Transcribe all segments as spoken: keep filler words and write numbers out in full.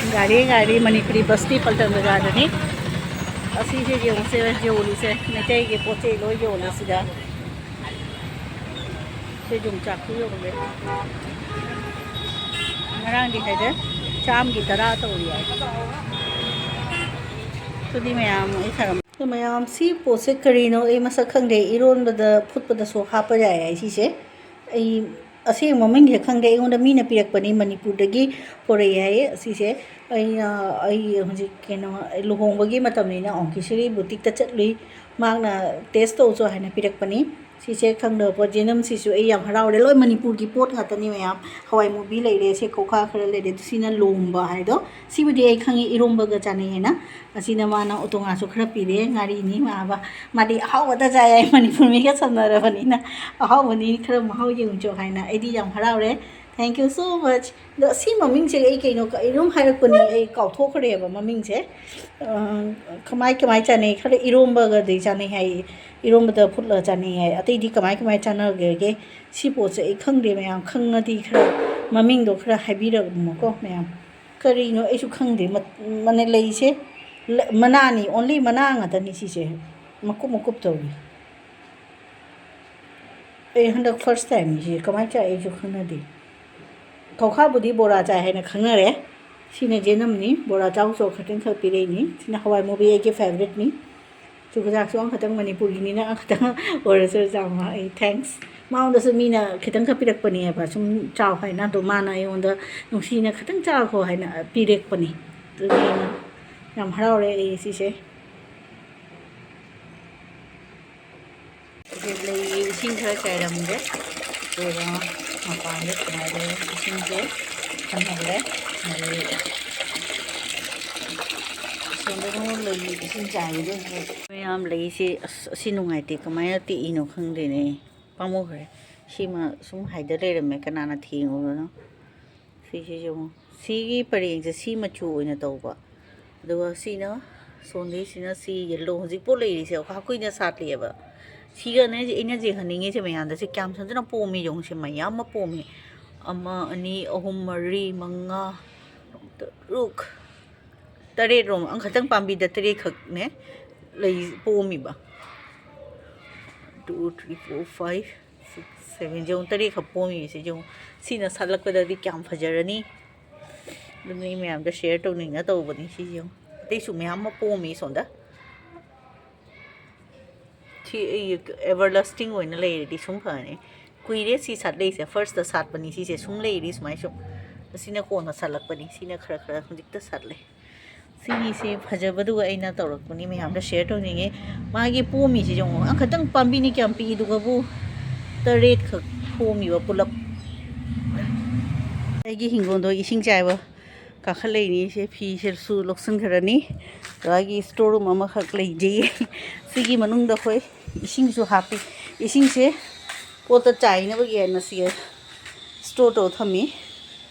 ꯒꯥꯔꯤ, ꯒꯥꯔꯤ, ꯃꯅꯤꯄꯨꯔꯤ ꯕꯁꯇꯤ ꯄꯜꯇꯟ ꯕꯖꯥꯔꯗꯅꯤ꯫ ꯑꯁꯤꯁꯦ ꯌꯦꯡꯉꯨꯁꯦ, ꯌꯣꯜꯂꯤꯁꯦ꯫ ꯃꯩꯇꯩꯒꯤ ꯄꯣꯠ ꯆꯩ ꯂꯣꯏ ꯌꯣꯜꯂꯦ ꯁꯤꯗ꯫ ꯁꯤ ꯌꯣꯡꯆꯥꯛꯁꯨ ꯌꯣꯜꯂꯦ꯫ ꯉꯔꯥꯡꯗꯤ ꯍꯥꯏꯗꯦ, ꯆꯥꯝꯒꯤ ꯇꯔꯥ ꯇꯧꯔꯤ ꯍꯥꯏ꯫ ꯑꯗꯨꯗꯤ ꯃꯌꯥꯝ ꯑꯩ ꯊꯥꯔꯝ-, ꯑꯗꯣ ꯃꯌꯥꯝ, ꯁꯤ ꯄꯣꯠꯁꯦ ꯀꯔꯤꯅꯣ? ꯑꯩ ꯃꯁꯛ ꯈꯪꯗꯦ꯫ ꯏꯔꯣꯟꯕꯗ, ꯐꯨꯠꯄꯗꯁꯨ ꯍꯥꯞꯄ ꯌꯥꯏ ꯍꯥꯏ ꯁꯤꯁꯦ꯫ ꯑꯩ ꯑꯁꯦꯡꯕ ꯃꯃꯤꯡꯁꯦ ꯈꯪꯗꯦ꯫ ꯑꯩꯉꯣꯟꯗ ꯃꯤꯅ ꯄꯤꯔꯛꯄꯅꯤ, ꯃꯅꯤꯄꯨꯔꯗꯒꯤ ꯄꯣꯔꯛꯑꯦ ꯍꯥꯏꯌꯦ ꯑꯁꯤꯁꯦ꯫ ꯑꯩꯅ, ꯑꯩ ꯍꯧꯖꯤꯛ ꯀꯩꯅꯣ, ꯂꯨꯍꯣꯡꯕꯒꯤ ꯃꯇꯝꯅꯤꯅ ꯑꯣꯡꯀꯤꯁꯔꯤ ꯕꯨꯇꯤꯛꯇ ꯆꯠꯂꯨꯏ, ꯃꯍꯥꯛꯅ ꯇꯦꯁ ꯇꯧꯁꯨ ꯍꯥꯏꯅ ꯄꯤꯔꯛꯄꯅꯤ꯫ ꯁꯤꯁꯦ ꯈꯪꯗꯕ ꯄꯣꯠ, ꯖꯦꯅꯝꯁꯤꯁꯨ ꯑꯩ ꯌꯥꯝ ꯍꯔꯥꯎꯔꯦ꯫ ꯂꯣꯏ ꯃꯅꯤꯄꯨꯔꯒꯤ ꯄꯣꯠ ꯉꯥꯛꯇꯅꯤ ꯃꯌꯥꯝ꯫ ꯍꯋꯥꯏ ꯃꯨꯕꯤ ꯂꯩꯔꯦ, ꯁꯦ ꯀꯧꯈꯥ ꯈꯔ ꯂꯩꯔꯦ, ꯑꯗꯨ ꯁꯤꯅ ꯂꯣꯝꯕ ꯍꯥꯏꯗꯣ꯫ ꯁꯤꯕꯨꯗꯤ ꯑꯩ ꯈꯪꯉꯤ, ꯏꯔꯣꯝꯕꯒ ꯆꯥꯅꯩ ꯍꯥꯏꯅ꯫ ꯑꯁꯤꯅ ꯃꯥꯅ ꯑꯣꯇꯣꯉꯥꯁꯨ ꯈꯔ ꯄꯤꯔꯦ, ꯉꯥꯔꯤꯅꯤ ꯃꯥꯕ꯫ ꯃꯥꯗꯤ ꯑꯍꯥꯎꯕꯇ ꯆꯥꯏ ꯍꯥꯏ, ꯃꯅꯤꯄꯨꯔ ꯃꯤꯒ ꯁꯝꯅꯔꯕꯅꯤꯅ꯫ ꯑꯍꯥꯎꯕꯅꯤ, ꯈꯔ ꯃꯍꯥꯎ ꯌꯦꯡꯉꯨꯆꯣ ꯍꯥꯏꯅ꯫ ꯑꯩꯗꯤ ꯌꯥꯝ ꯍꯔꯥꯎꯔꯦ꯫ Thank you so much꯫ ꯑꯗꯣ ꯁꯤ ꯃꯃꯤꯡꯁꯦ ꯑꯩ ꯀꯩꯅꯣ, ꯀꯔꯤꯅꯣꯝ ꯍꯥꯏꯔꯛꯄꯅꯤ, ꯑꯩ ꯀꯥꯎꯊꯣꯛꯈ꯭ꯔꯦꯕ ꯃꯃꯤꯡꯁꯦ꯫ ꯑ, ꯀꯃꯥꯏ, ꯀꯃꯥꯏ ꯆꯥꯅꯩ? ꯈꯔ ꯏꯔꯣꯝꯕꯒꯗꯤ ꯆꯥꯅꯩ ꯍꯥꯏ, ꯏꯔꯣꯝꯕꯗ ꯐꯨꯠꯂ ꯆꯥꯅꯩ ꯍꯥꯏ꯫ ꯑꯇꯩꯗꯤ ꯀꯃꯥꯏ, ꯀꯃꯥꯏ ꯆꯥꯅꯒꯦ? ꯁꯤ ꯄꯣꯠꯁꯦ ꯑꯩ ꯈꯪꯗꯦ ꯃꯌꯥꯝ, ꯈꯪꯉꯗꯤ ꯈꯔ ꯃꯃꯤꯡꯗꯣ ꯈꯔ ꯍꯥꯏꯕꯤꯔꯝꯃꯣꯀꯣ ꯃꯌꯥꯝ꯫ ꯀꯔꯤꯅꯣ ꯑꯩꯁꯨ ꯈꯪꯗꯦ꯫ ꯃ-, ꯃꯅ ꯂꯩꯁꯦ ꯂ-, ꯃꯅꯥꯅꯤ, only ꯃꯅꯥ ꯉꯥꯛꯇꯅꯤ ꯁꯤꯁꯦ꯫ ꯃꯀꯨꯞ ꯃꯀꯨꯞ ꯇꯧꯏ꯫ ꯑꯩ ꯍꯟꯗꯛ first time ꯁꯤ ꯀꯃꯥꯏꯅ ꯆꯥꯏ ꯑꯩꯁꯨ ꯈꯪꯅꯗꯦ꯫ ꯀꯧꯈꯥꯕꯨꯗꯤ ꯕꯣꯔꯥ ꯆꯥꯏ ꯍꯥꯏꯅ ꯈꯪꯅꯔꯦ꯫ ꯁꯤꯅ ꯖꯦꯅꯝꯅꯤ, ꯕꯣꯔꯥ ꯆꯥꯎ ꯆꯥꯎ ꯈꯛꯇꯪ ꯈꯛ ꯄꯤꯔꯛꯏꯅꯤ꯫ ꯁꯤꯅ ꯍꯋꯥꯏ ꯃꯨꯕꯤ ꯑꯩꯒꯤ favouriteꯅꯤ꯫ ꯆꯨꯖꯥꯛꯁꯨ ꯑꯃꯈꯛꯇꯪ ꯃꯅꯤꯄꯨꯔꯒꯤꯅꯤꯅ ꯑꯃꯈꯛꯇꯪ ꯑꯣꯏꯔꯁꯨ ꯆꯥꯎꯅ ꯑꯩ thanks꯫ ꯃꯉꯣꯟꯗꯁꯨ ꯃꯤꯅ ꯈꯤꯇꯪ ꯈꯛ ꯄꯤꯔꯛꯄꯅꯦꯕ, ꯁꯨꯝ ꯆꯥꯎ ꯍꯥꯏꯅ꯫ ꯑꯗꯣ ꯃꯥꯅ ꯑꯩꯉꯣꯟꯗ ꯅꯨꯡꯁꯤꯅ ꯈꯤꯇꯪ ꯆꯥꯈꯣ ꯍꯥꯏꯅ ꯄꯤꯔꯛꯄꯅꯤ꯫ ꯑꯗꯨꯒꯤ ꯑꯩꯅ ꯌꯥꯝ ꯍꯔꯥꯎꯔꯦ ꯑꯩ ꯁꯤꯁꯦ꯫ ꯍꯧꯖꯤꯛ ꯂꯩ ꯏꯁꯤꯡ ꯈꯔ ꯆꯥꯏꯔꯝꯒꯦ꯫ ꯑꯗꯨꯒ ꯃꯄꯥꯟꯗ ꯁꯨꯃꯥꯏꯅ ꯏꯁꯤꯡꯁꯦ ꯊꯝꯍꯜꯂꯦ꯫ ꯑꯗꯩ ꯁꯣꯝꯗ ꯑꯃꯨꯛ ꯂꯩ ꯏꯁꯤꯡ ꯆꯥꯏꯕꯗꯣ ꯃꯌꯥꯝ ꯂꯩꯁꯦ꯫ ꯑꯁ, ꯑꯁꯤ ꯅꯨꯡꯉꯥꯏꯇꯦ, ꯀꯃꯥꯏꯅ ꯇꯦꯛꯏꯅꯣ ꯈꯪꯗꯦꯅꯦ, ꯄꯥꯝꯃꯨꯈ꯭ꯔꯦ꯫ ꯁꯤꯃ ꯁꯨꯝ ꯍꯥꯏꯗ ꯂꯩꯔꯝꯃꯦ, ꯀꯅꯥꯅ ꯊꯦꯡꯉꯨꯕꯅꯣ? ꯁꯤꯁꯤꯁꯨ ꯑꯃꯨꯛ ꯁꯤꯒꯤ ꯄꯔꯦꯡꯁꯦ ꯁꯤ ꯃꯆꯨ ꯑꯣꯏꯅ ꯇꯧꯕ, ꯑꯗꯨꯒ ꯁꯤꯅ ꯁꯣꯝꯒꯤꯁꯤꯅ ꯁꯤ yellow꯫ ꯍꯧꯖꯤꯛ ꯄꯣꯠ ꯂꯩꯔꯤꯁꯦ ꯍꯥꯞ ꯀꯨꯏꯅ ꯁꯥꯠꯂꯤꯑꯕ꯫ ꯁꯤꯒꯅꯦ ꯑꯩꯅ ꯌꯦꯡꯍꯟꯅꯤꯡꯉꯤꯁꯦ ꯃꯌꯥꯝꯗ, ꯁꯤ ꯀꯌꯥꯝ ꯁꯟꯖꯅ ꯄꯣꯝꯃꯤ ꯌꯦꯡꯉꯨꯁꯦ, ꯃꯌꯥꯝ ꯑꯃ ꯄꯣꯝꯃꯤ꯫ ꯑꯃ, ꯑꯅꯤ, ꯑꯍꯨꯝ, ꯃꯔꯤ, ꯃꯉꯥ, ꯇꯔꯨꯛ, ꯇꯔꯦꯠ ꯔꯣꯝ, ꯑꯃꯈꯛꯇꯪ ꯄꯥꯝꯕꯤꯗ ꯇꯔꯦꯠ ꯈꯛꯅꯦ ꯂꯩ ꯄꯣꯝꯃꯤꯕ꯫ Two, three, four, five, six, seven, ꯌꯦꯡꯉꯨ, ꯇꯔꯦꯠ ꯈꯛ ꯄꯣꯝꯃꯤꯁꯦ ꯌꯦꯡꯉꯨ꯫ ꯁꯤꯅ ꯁꯥꯠꯂꯛꯄꯗꯗꯤ ꯀꯌꯥꯝ ꯐꯖꯔꯅꯤ꯫ ꯑꯗꯨꯅ ꯑꯩ ꯃꯌꯥꯝꯗ share ꯇꯧꯅꯤꯡꯅ ꯇꯧꯕꯅꯤ꯫ ꯁꯤ ꯌꯦꯡꯉꯨ, ꯑꯇꯩꯁꯨ ꯃꯌꯥꯝ ꯑꯃ ꯄꯣꯝꯃꯤ ꯁꯣꯝꯗ꯫ ꯁꯤ ꯑꯩ everlasting ꯑꯣꯏꯅ ꯂꯩꯔꯗꯤ ꯁꯨꯝ ꯐꯅꯤ꯫ ꯀꯨꯏꯔꯦ ꯁꯤ ꯁꯥꯠꯂꯛꯏꯁꯦ, first ꯁꯥꯠꯄꯅꯤ ꯁꯤꯁꯦ, ꯁꯨꯝ ꯂꯩꯔꯤ ꯁꯨꯃꯥꯏ ꯁꯨꯝ꯫ ꯑꯁꯤꯅ ꯀꯣꯟꯅ ꯁꯥꯠꯂꯛꯄꯅꯤ, ꯁꯤꯅ ꯈꯔ ꯈꯔ ꯍꯧꯖꯤꯛꯇ ꯁꯥꯠꯂꯦ꯫ ꯁꯤꯒꯤꯁꯦ ꯐꯖꯕꯗꯨꯒ ꯑꯩꯅ ꯇꯧꯔꯛꯄꯅꯤ, ꯃꯌꯥꯝꯗ share ꯇꯧꯅꯤꯡꯉꯦ꯫ ꯃꯥꯒꯤ ꯄꯣꯝꯃꯤꯁꯤ ꯌꯦꯡꯉꯣ, ꯑꯃꯈꯛꯇꯪ ꯄꯥꯝꯕꯤꯅꯤ ꯀꯌꯥꯝ ꯄꯤꯛꯏꯗꯨꯒꯕꯨ, ꯇꯔꯦꯠꯈꯛ ꯄꯣꯝꯃꯤꯕ ꯄꯨꯂꯞ꯫ ꯑꯩꯒꯤ ꯍꯤꯡꯒꯣꯜꯗꯣ ꯏꯁꯤꯡ ꯆꯥꯏꯕ ꯀꯥꯈꯠꯂꯛꯏꯅꯤ꯫ ꯁꯦ ꯐꯤꯁꯤꯁꯨ ꯂꯧꯁꯤꯟꯈ꯭ꯔꯅꯤ꯫ ꯑꯗꯨꯒꯤ store room ꯑꯃꯈꯛ ꯂꯩꯖꯩꯌꯦ꯫ ꯁꯤꯒꯤ ꯃꯅꯨꯡꯗ ꯑꯩꯈꯣꯏ ꯏꯁꯤꯡꯁꯨ ꯍꯥꯞꯄꯤ꯫ ꯏꯁꯤꯡꯁꯦ ꯄꯣꯠꯇ ꯆꯥꯏꯅꯕꯒꯤ ꯍꯥꯏꯅ ꯁꯤꯒ store ꯇꯧꯔ ꯊꯝꯃꯤ꯫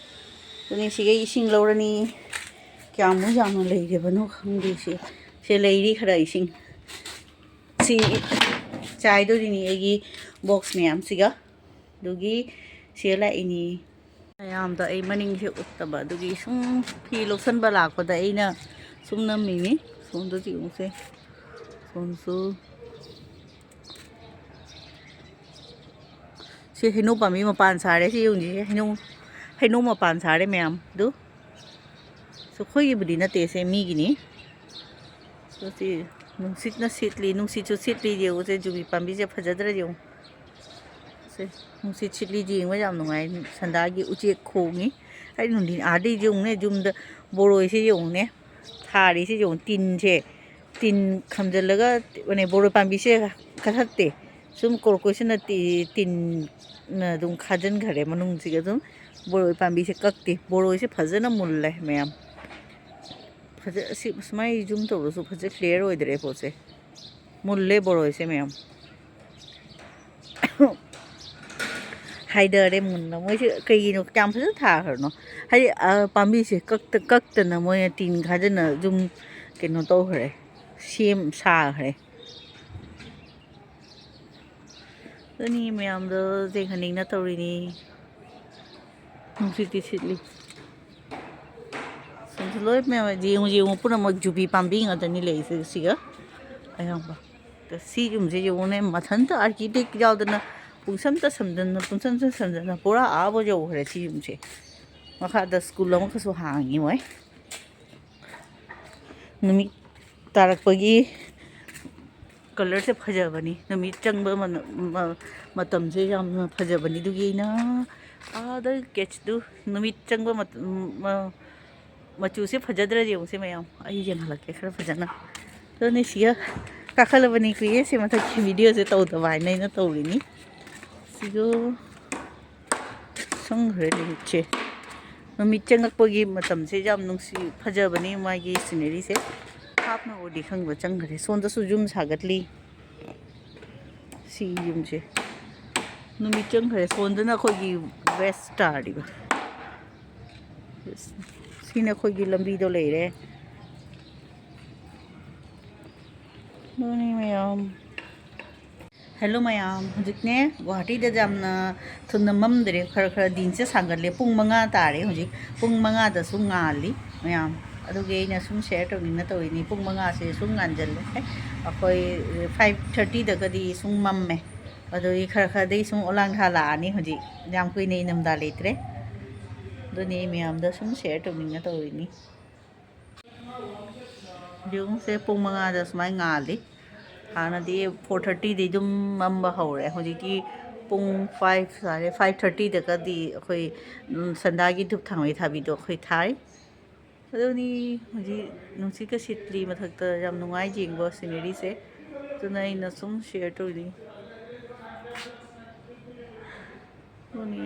ꯑꯗꯨꯅꯤ ꯁꯤꯒ ꯏꯁꯤꯡ ꯂꯧꯔꯅꯤ꯫ ꯀꯌꯥꯃꯨꯛ ꯌꯥꯝꯅ ꯂꯩꯔꯤꯕꯅꯣ ꯈꯪꯗꯦ꯫ ꯁꯤ, ꯁꯤ ꯂꯩꯔꯤ ꯈꯔ ꯏꯁꯤꯡ꯫ ꯁꯤ ꯆꯥꯏꯗꯣꯔꯤꯅꯤ ꯑꯩꯒꯤ box ꯃꯌꯥꯝꯁꯤꯒ꯫ ꯑꯗꯨꯒꯤ ꯁꯤꯗ ꯂꯥꯛꯏꯅꯤ꯫ ꯃꯌꯥꯝꯗ ꯑꯩ ꯃꯅꯤꯡꯁꯦ ꯎꯠꯇꯕ, ꯑꯗꯨꯒꯤ ꯁꯨꯝ ꯐꯤ ꯂꯧꯁꯟꯕ ꯂꯥꯛꯄꯗ ꯑꯩꯅ ꯁꯨꯝ ꯅꯝꯃꯤꯅꯤ꯫ ꯁꯣꯝꯗꯁꯨ ꯌꯦꯡꯉꯨꯁꯦ, ꯁꯣꯝꯁꯨ꯫ ꯁꯤ ꯍꯩꯅꯧ ꯄꯥꯝꯕꯤ ꯃꯄꯥꯟ ꯁꯥꯔꯦ꯫ ꯁꯤ ꯌꯦꯡꯉꯨꯁꯦ, ꯍꯩꯅꯧ, ꯍꯩꯅꯧ ꯃꯄꯥꯟ ꯁꯥꯔꯦ ꯃꯌꯥꯝ꯫ ꯑꯗꯨ ꯑꯩꯈꯣꯏꯒꯤꯕꯨꯗꯤ ꯅꯠꯇꯦ, ꯁꯦ ꯃꯤꯒꯤꯅꯤ꯫ ꯑꯗꯨ ꯁꯤ ꯅꯨꯡꯁꯤꯠꯅ ꯁꯤꯠꯂꯤ, ꯅꯨꯡꯁꯤꯠꯁꯨ ꯁꯤꯠꯂꯤ꯫ ꯌꯦꯡꯉꯨꯁꯦ, ꯖꯨꯕꯤ ꯄꯥꯝꯕꯤꯁꯦ ꯐꯖꯗ꯭ꯔꯥ ꯌꯦꯡꯉꯨ꯫ ꯁꯦ, ꯅꯨꯡꯁꯤꯠ ꯁꯤꯠꯂꯤ, ꯌꯦꯡꯕ ꯌꯥꯝ ꯅꯨꯡꯉꯥꯏ꯫ ꯁꯟꯗꯥꯒꯤ ꯎꯆꯦꯛ ꯈꯣꯡꯉꯤ꯫ ꯑꯩ ꯅꯨꯡꯊꯤꯟ ꯑꯥꯗꯩ ꯌꯦꯡꯉꯨꯅꯦ, ꯌꯨꯝꯗ ꯕꯣꯔꯣꯏꯁꯦ ꯌꯦꯡꯉꯨꯅꯦ, ꯊꯥꯔꯤꯁꯦ ꯌꯦꯡꯉꯨ, ꯇꯤꯟꯁꯦ, ꯇꯤꯟ ꯈꯝꯖꯤꯜꯂꯒ, ꯃꯥꯅꯦ, ꯕꯣꯔꯣꯏ ꯄꯥꯝꯕꯤꯁꯦ ꯀꯛꯊꯠꯇꯦ꯫ ꯁꯨꯝ ꯀ꯭ꯔꯣꯀꯣꯏꯁꯤꯅ ꯇꯤ-, ꯇꯤꯟꯅ ꯑꯗꯨꯝ ꯈꯥꯖꯤꯟꯈꯔꯦ ꯃꯅꯨꯡꯁꯤꯒ꯫ ꯑꯗꯨꯝ ꯕꯣꯔꯣꯏ ꯄꯥꯝꯕꯤꯁꯦ ꯀꯛꯇꯦ꯫ ꯕꯣꯔꯣꯏꯁꯦ ꯐꯖꯅ ꯃꯨꯜꯂꯦ ꯃꯌꯥꯝ꯫ ꯐꯖ-, ꯑꯁꯤ, ꯁꯨꯃꯥꯏ zoom ꯇꯧꯔꯁꯨ ꯐꯖ clear ꯑꯣꯏꯗ꯭ꯔꯦ ꯄꯣꯠꯁꯦ꯫ ꯃꯨꯜꯂꯦ ꯕꯣꯔꯣꯏꯁꯦ ꯃꯌꯥꯝ꯫ ꯍꯥꯏꯗꯔꯦ ꯃꯨꯟꯅ꯫ ꯃꯣꯏꯁꯦ ꯀꯩꯒꯤꯅꯣ ꯀꯌꯥꯝ ꯐꯖꯅ ꯊꯥꯈ꯭ꯔꯅꯣ? ꯍꯥꯏꯗꯤ, ꯑ, ꯄꯥꯝꯕꯤꯁꯦ ꯀꯛꯇ-, ꯀꯛꯇꯅ ꯃꯣꯏꯅ ꯇꯤꯟ ꯈꯥꯖꯤꯟꯅ ꯑꯗꯨꯝ ꯀꯩꯅꯣ ꯇꯧꯈ꯭ꯔꯦ, ꯁꯦꯝ ꯁꯥꯈ꯭ꯔꯦ꯫ ꯑꯗꯨꯅꯤ ꯃꯌꯥꯝꯗꯣ ꯌꯦꯡꯍꯟꯅꯤꯡꯅ ꯇꯧꯔꯤꯅꯤ꯫ ꯅꯨꯡꯁꯤꯠꯇꯤ ꯁꯤꯠꯂꯤ꯫ ꯂꯣꯏ ꯃꯌꯥꯝ ꯌꯦꯡꯉꯨ, ꯌꯦꯡꯉꯨ, ꯄꯨꯝꯅꯃꯛ ꯖꯨꯕꯤ ꯄꯥꯝꯕꯤ ꯉꯥꯛꯇꯅꯤ ꯂꯩꯔꯤꯁꯦ ꯁꯤꯒ ꯑꯌꯥꯝꯕ꯫ ꯑꯗ ꯁꯤ ꯌꯨꯝꯁꯦ ꯌꯦꯡꯉꯨꯅꯦ, ꯃꯊꯟꯇ architect ꯌꯥꯎꯗꯅ ꯄꯨꯡꯁꯝꯇ ꯁꯝꯗꯅ, ꯄꯨꯡꯁꯝꯇ ꯁꯝꯗꯅ ꯄꯨꯔꯥ ꯑꯥꯕꯨ ꯌꯧꯈ꯭ꯔꯦ ꯁꯤ ꯌꯨꯝꯁꯦ꯫ ꯃꯈꯥꯗ ꯁ꯭ꯀꯨꯜ ꯑꯃꯈꯛꯁꯨ ꯍꯥꯡꯉꯤ ꯃꯣꯏ꯫ ꯅꯨꯃꯤꯠ ꯇꯥꯔꯛꯄꯒꯤ ꯀꯂꯔꯁꯦ ꯐꯖꯕꯅꯤ, ꯅꯨꯃꯤꯠ ꯆꯪꯕ ꯃꯅ-, ꯃ-, ꯃꯇꯝꯁꯦ ꯌꯥꯝꯅ ꯐꯖꯕꯅꯤ꯫ ꯑꯗꯨꯒꯤ ꯑꯩꯅ ꯑꯥꯗ ꯀꯦꯠꯁꯇꯨ ꯅꯨꯃꯤꯠ ꯆꯪꯕ ꯃꯇꯝ, ꯃ-, ꯃꯆꯨꯁꯦ ꯐꯖꯗ꯭ꯔꯗꯤ ꯌꯦꯡꯉꯨꯁꯦ ꯃꯌꯥꯝ, ꯑꯩ ꯌꯦꯡꯍꯜꯂꯛꯀꯦ ꯈꯔ ꯐꯖꯅ꯫ ꯑꯗꯨꯅꯦ ꯁꯤꯒ ꯀꯥꯈꯠꯂꯕꯅꯤ, ꯀꯨꯏꯔꯦ ꯁꯤ ꯃꯊꯛꯀꯤ ꯚꯤꯗꯤꯑꯣꯁꯦ ꯇꯧꯗꯕ ꯍꯥꯏꯅ ꯑꯩꯅ ꯇꯧꯔꯤꯅꯤ꯫ ꯁꯤꯒ ꯆꯪꯈ꯭ꯔꯦ ꯅꯨꯃꯤꯠꯁꯦ꯫ ꯅꯨꯃꯤꯠ ꯆꯪꯉꯛꯄꯒꯤ ꯃꯇꯝꯁꯦ ꯌꯥꯝ ꯅꯨꯡꯁꯤ, ꯐꯖꯕꯅꯤ ꯃꯥꯒꯤ ꯁꯤꯅꯔꯤꯁꯦ꯫ ꯊꯥꯞꯅ ꯎꯔꯗꯤ ꯈꯪꯕ ꯆꯪꯈ꯭ꯔꯦ꯫ ꯁꯣꯝꯗꯁꯨ ꯌꯨꯝ ꯁꯥꯒꯠꯂꯤ꯫ ꯁꯤ ꯌꯨꯝꯁꯦ ꯅꯨꯃꯤꯠ ꯆꯪꯈ꯭ꯔꯦ꯫ ꯁꯣꯝꯗꯅ ꯑꯩꯈꯣꯏꯒꯤ ꯋꯦꯁ ꯇꯥꯔꯤꯕ꯫ ꯁꯤꯅ ꯑꯩꯈꯣꯏꯒꯤ ꯂꯝꯕꯤꯗꯣ ꯂꯩꯔꯦ꯫ ꯑꯗꯨꯅꯤ ꯃꯌꯥꯝ꯫ ꯍꯦꯜꯂꯣ ꯃꯌꯥꯝ, ꯍꯧꯖꯤꯛꯅꯦ ꯒꯨꯋꯥꯍꯥꯇꯤꯗ ꯌꯥꯝꯅ ꯊꯨꯅ ꯃꯝꯗ꯭ꯔꯦ, ꯈꯔ ꯈꯔ ꯗꯤꯟꯁꯦ ꯁꯥꯡꯒꯠꯂꯦ꯫ ꯄꯨꯡ ꯃꯉꯥ ꯇꯥꯔꯦ ꯍꯧꯖꯤꯛ, ꯄꯨꯡ ꯃꯉꯥꯗꯁꯨ ꯉꯥꯜꯂꯤ ꯃꯌꯥꯝ꯫ ꯑꯗꯨꯒꯤ ꯑꯩꯅ ꯁꯨꯝ ꯁꯤꯌꯔ ꯇꯧꯅꯤꯡꯅ ꯇꯧꯔꯤꯅꯤ꯫ ꯄꯨꯡ ꯃꯉꯥꯁꯦ ꯁꯨꯝ ꯉꯥꯟꯖꯜꯂꯦ꯫ ꯑꯩꯈꯣꯏ ꯐꯥꯏꯚ ꯊꯥꯔꯇꯤꯗꯒꯗꯤ ꯁꯨꯝ ꯃꯝꯃꯦ꯫ ꯑꯗꯨꯒꯤ ꯈꯔ ꯈꯔꯗꯤ ꯁꯨꯝ ꯑꯣꯂꯥꯡ ꯊꯥ ꯂꯥꯛꯑꯅꯤ ꯍꯧꯖꯤꯛ꯫ ꯌꯥꯝ ꯀꯨꯏꯅ ꯏꯅꯝꯗꯥ ꯂꯩꯇ꯭ꯔꯦ꯫ ꯑꯗꯨꯅꯤ ꯑꯩ ꯃꯌꯥꯝꯗ ꯁꯨꯝ ꯁꯤꯌꯔ ꯇꯧꯅꯤꯡꯅ ꯇꯧꯔꯤꯅꯤ꯫ ꯌꯦꯡꯉꯨꯁꯦ, ꯄꯨꯡ ꯃꯉꯥꯗ ꯁꯨꯃꯥꯏꯅ ꯉꯥꯜꯂꯤ꯫ ꯍꯥꯟꯅꯗꯤ ꯐꯣꯔ ꯊꯥꯔꯇꯤꯗꯤ ꯑꯗꯨꯝ ꯃꯝꯕ ꯍꯧꯔꯦ꯫ ꯍꯧꯖꯤꯛꯇꯤ ꯄꯨꯡ ꯐꯥꯏꯚ ꯇꯥꯔꯦ꯫ ꯐꯥꯏꯚ ꯊꯥꯔꯇꯤꯗꯒꯗꯤ ꯑꯩꯈꯣꯏ, ꯎꯝ, ꯁꯟꯗꯥꯒꯤ ꯙꯨꯞ ꯊꯥꯡꯃꯩ ꯊꯥꯕꯤꯗꯣ ꯑꯩꯈꯣꯏ ꯊꯥꯏ꯫ ꯑꯗꯨꯅꯤ ꯍꯧꯖꯤꯛ ꯅꯨꯡꯁꯤꯠꯀ ꯁꯤꯠꯂꯤ ꯃꯊꯛꯇ, ꯌꯥꯝ ꯅꯨꯡꯉꯥꯏ ꯌꯦꯡꯕ ꯁꯤꯅꯔꯤꯁꯦ꯫ ꯑꯗꯨꯅ ꯑꯩꯅ ꯁꯨꯝ ꯁꯤꯌꯔ ꯇꯧꯔꯤ꯫ ꯑꯗꯨꯅꯤ